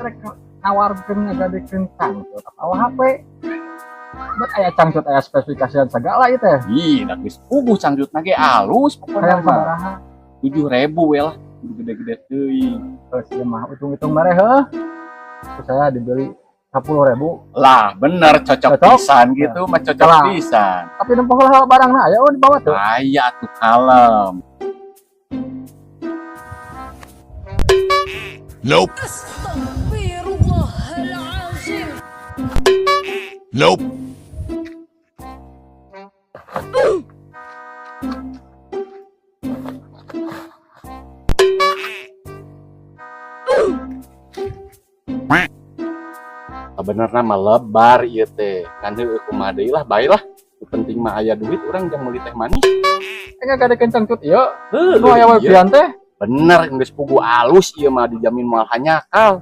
Rek nawarkeun ngagadekeun cangcut atawa HP. Bet aya cangcut, aya spesifikasian segala ieu teh. Ih, dak geus puguh cangcut ge alus pokona Hayang mah. Sabaraha? 7.000 we lah, kudu gede-gede teuing. Terus ieu mah hitung-hitung mere heuh. Ku saya dibeli 10.000. Lah, bener cocok, Cocok? Pisan gitu mah cocok Lah. Pisan. Tapi nempoh lah barangna aya oh dibawa tuh. Aya tuh, kalem. Nope. Astaghfirullahalazim. Nope. Sebenarnya mah lebar ieu teh. Ngan heueuh kumaha deui lah, bae lah. Nu penting mah aya duit urang jang meuli teh manis. Eh, ngagadekeun cangcut ieu. Heuh, Nu aya iya. wifi teh. Bener, geus puguh alus ieu mah, dijamin moal hanjakal.